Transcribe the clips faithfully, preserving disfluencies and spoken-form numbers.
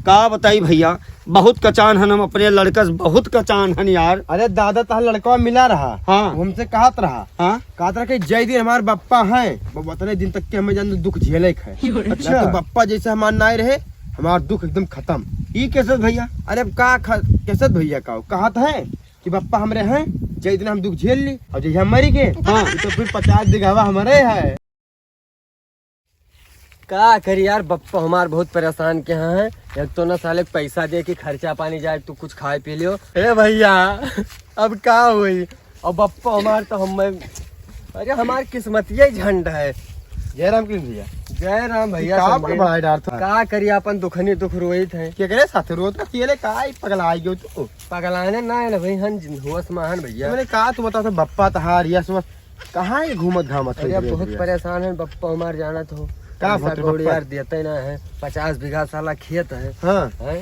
का बताई भइया, बहुत कचान हन हम अपने लड़का से, बहुत कचान हन यार। अरे दादा, तहार लड़कवा मिला रहा। हाँ। वो हमसे कहत रहा। हाँ। कहत रहा कि जय दिन हमार बप्पा हैं, वो उतने दिन तक के हमें जान दुख झेले के है। अच्छा। ना तो बप्पा जैसे हमार नाय रहे, हमार दुख एकदम खत्म। ई कैसे भइया? अरे अब का ख-, कैसे भइया का कहत है कि बप्पा हमरे हैं, जय दिन हम दुख झेल ली और जय हम मरी गए, हाँ। तो फिर पचास बीघावा हमारे है। का करी यार, बप्पा हमार बहुत परेशान के यहाँ है। एक तो ना साले पैसा दे के खर्चा पानी जाए, तू कुछ खाए पी लियो। ए भइया, अब का होई? अब बप्पा हमार तो हम, अरे हमार किस्मतिया ही झंड है। जय राम कृष्ण भइया। जय राम भइया, का संजय। बड़बड़ाए डारत है? का करी, अपन दुखनी दुख रोइत है। केकरे साथ रोत का? अकेले का ही पगला आई गयो तू? पगलाने ना है ना भाई, हन जिन होश में हन भइया। मैंने का तू बता, तो बप्पा तहार यस वस कहाँ ये घूमत घामत अरे है अब इधर बहुत इधर? परेशान है बप्पा हमार, जानत हो। का पैसा भत रे कौड़ी बप्पा? यार देते ना है, पचास बीघा साला खेत है। हाँ। हैं?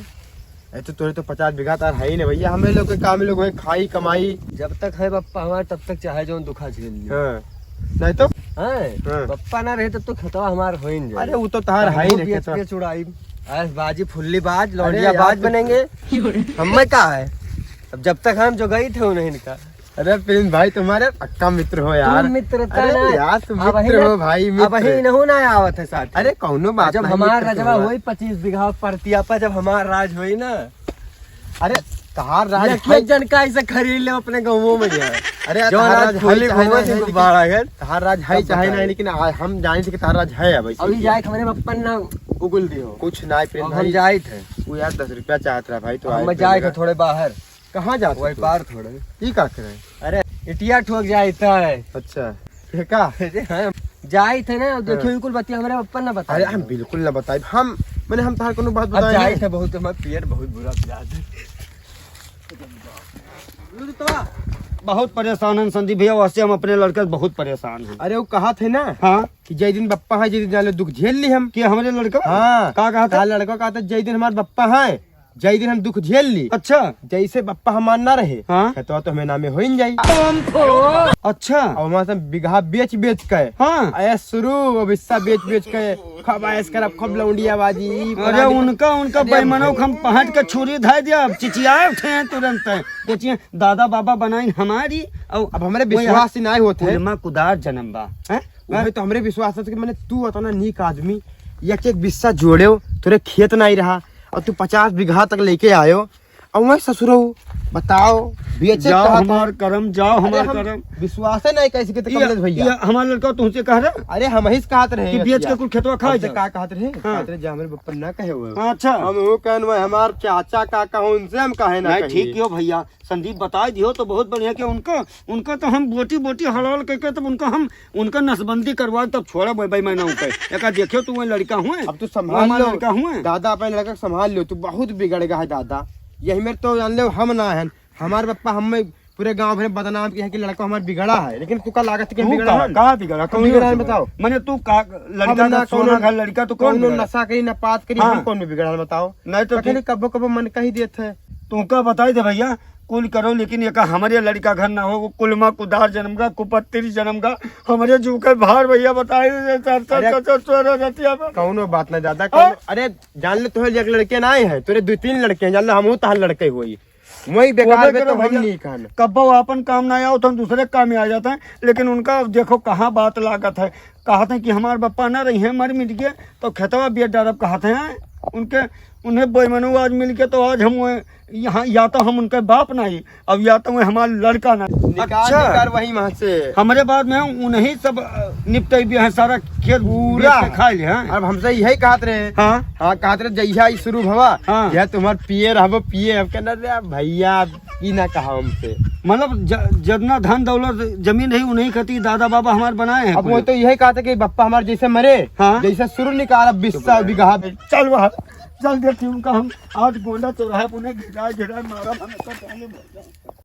ए तो तोरे तो पचास बीघा तार है ही नहीं भइया, हमें लोग के काम लोग है, खाई कमाई। जब तक है बप्पा हमार तब तक चाहे जौन दुखा झेल ली। हाँ। नहीं तो? हैं? हाँ। बप्पा ना रहे तब तो खेतवा हमार हो ही नहीं जाए। अरे वो तो तार है ही हमहू नहीं बेच खेतवा। बेच उड़ाई। आइस बाजी फुल्ली बाज अरे लौंडिया यार बाज तू बनेंगे। हमें का है? अब जब तक हम जो गई थे उन्हें इनका। अरे प्रिंस भाई, तुम्हारे पक्का मित्र हो यार। तू मित्र अरे ना। यार, तुम अब मित्र वही हो ना, भाई, अब वही मित्र। इनहू ना आवत है साथ। अरे कौनो बात जब नहीं, हमार मित्र रजवा तुम्हारा। होई पच्चीस बीघा परतिया पर, जब हमार राज होई ना। अरे तहार राज एक है। एक जन का ऐसे खरीद ले अपने गाँवों में यार। अरे जो तहार राज राज है फूली चाहे घूमो ना थी है, गुब्बारा घर। तहार राज है सब चाहे बताए। ना, लेकिन आ-, हम जाने थे कि तहार राज है अब ऐसे अभी किया। जाए हमारे बप्पन ना उगुल दियो। कुछ ना प्रिंस अब हम भाई। जाए थे। वो यार दस रुपया चाहत रहा भाई, तो हम आए मैं थे जाए थे लगा। थोड़े बाहर। कहाँ जात वही हो तू? पार थोड़े। ई का करे? अरे, इटिया ठोक जाइत है। अच्छा, ये का? अरे हाँ, जाइत है ना, अब देखियो, हाँ। ई कुल बतिया हमरे बप्पा ना बताए। अरे, हम बिल्कुल ना बताइब। हम, मने हम तहार कोनो बात अब बताए जाइत ना। है बहुत, हमार पेट बहुत बुरा पिरात है। बहुत परेशान हन संदीप भइया, वैसे हम अपने लड़के से बहुत परेशान हन। अरे, वो कहत है ना हाँ। कि जय दिन बप्पा है, जय दिन जाले दुख झेल ली हम। कि हमरे लड़का? हाँ। का कहत है? का लड़का कहत है, जय दिन हमार बप्पा है, जय दिन हम दुख झेल ली। अच्छा। जैसे बप्पा हमार ना रहे, हाँ। खेतवा तो हमें नामे होइन जाई। अच्छा। और वहाँ से बीघा बेच बेच के, हाँ। ऐस शुरू, अब हिस्सा बेच बेच के, खूब ऐस करब, खूब लौंडिया बाजी, अरे पढ़ाई उनका, उनका अरे बेईमानों को हम पहट के छुरी धर दिया, अब चिचियाए उठे हैं तुरंत। सोचिए, दादा बाबा बनाइन हमारी, और अब हमरे वही विश्वास ही नाहीं होत है। कुलमा कुदार जन्म बा, हैं? वही तो हमरे विश्वास है कि मने तू अतना नीक आदमी, एक एक बिस्सा जोड़ेव, तोरे खेत नाहीं रहा, और तू पचास बीघा तक लेके आयो, और वही ससुरऊ, बताओ, बेचे जाओ कहा था। हमार करम, जाओ अरे हमार हम करम। विश्वास है नहीं कैसे के तो ये, कमलेश भैया। ये हमार लड़का तुमसे कह रहा अरे हम ही से कहत रहे कि बेच के कुल खेतवा खा हमसे जा। का कहत रहे? हाँ। कहत रहे जे हमरे बप्पन ना कहे हुए। हाँ, अच्छा। हम वो कहन हुए हमार चाचा का कहूँ उनसे हम कहे ना नहीं, कही। ठीक हो भैया, संदीप बताए दियो तो बहुत बढ़िया के उनका, उनका तो हम बोटी बोटी हलाल करके तब उनका हम, उनका नसबंदी करवा तब छोड़ा बे-, बेईमाना उनका। एका देखियो तू वही लड़का हुए, अब तू वो संभाल हमार लो। लड़का हुए। दादा अपने लड़का के संभाल लो, तू बहुत बिगड़ गया है दादा। यही मेरे तो जान लो हम ना है, हमार पप्पा हम में पूरे गांव भर में बदनाम किया है कि लड़का हमार बिगड़ा है, लेकिन तू का लागत के तू बिगड़ा का, है? का बिगड़ा? कौन बिगड़ा है बिगड़ा? बताओ। मने तू का लड़का हम ना का सोना कौनो, घर लड़का तो कौन कौनो बिगड़ा? नशा करी ना पात करी, हाँ। हम कौन बिगड़ा है बताओ? नहीं तो पता फिर? नहीं कबो कबो मन कही देत है। तू का बताई दे भैया, कुल करो लेकिन ये का हमारे लड़का घर ना हो, वो कुलमा कुदार जन्म का, कुपत्री जन्म का, हमारे जू के भार भैया बताई दे, सर, सर, अरे, सर, सर, सर, रतिया में। कौनो बात ना दादा, हाँ? कौनो, अरे जान ले तोहे एक लड़के ना आए हैं, तोरे दो तीन लड़के हैं, जान ले हमहू तहार लड़के होई। वही बेकार ओबे में तो करो हम भैया, नहीं कहन। कब्बो आपन काम ना आओ तो हम दूसरे काम में आ जाते हैं, लेकिन उनका अब देखो कहाँ बात लागत है। कहते हैं कि हमार बप्पा ना रही है, मर मिट गए, तो खेतवा बेच डारब कहते हैं। उनके, उन्हें बेईमानों आज मिल के तो आज हम वो यहाँ या तो हम उनके बाप नहीं, अब या तो वो हमार लड़का नहीं। निकाल, अच्छा। निकाल वही वहाँ से। हमरे बाद में उन्हीं सब, अ, निपटे भी हैं, सारा खेत पूरा। बेच के खा ले हैं। अब हमसे यही कहत रहे। हाँ। हाँ, कहत रहे, "जहिया ई शुरू भवा, हाँ। यह तुम्हार पिए रहबो, पिए।" हम कहना, "रे भैया, ई ना कहा हमसे।" मतलब, ज-, जितना धन दौलत जमीन रही, उन्हीं खातिर दादा बाबा हमार बनाए हैं अब पूरे। वो तो यही कहते कि बप्पा हमार जैसे मरे, हाँ। जैसे शुरू निकाल, अब बीस बीघा। चल वहाँ, चल देखिए उनका हम आज गोंडा चौराहे पर उन्हें घिरा घिरा मारा, हम तो पहले मर जाए।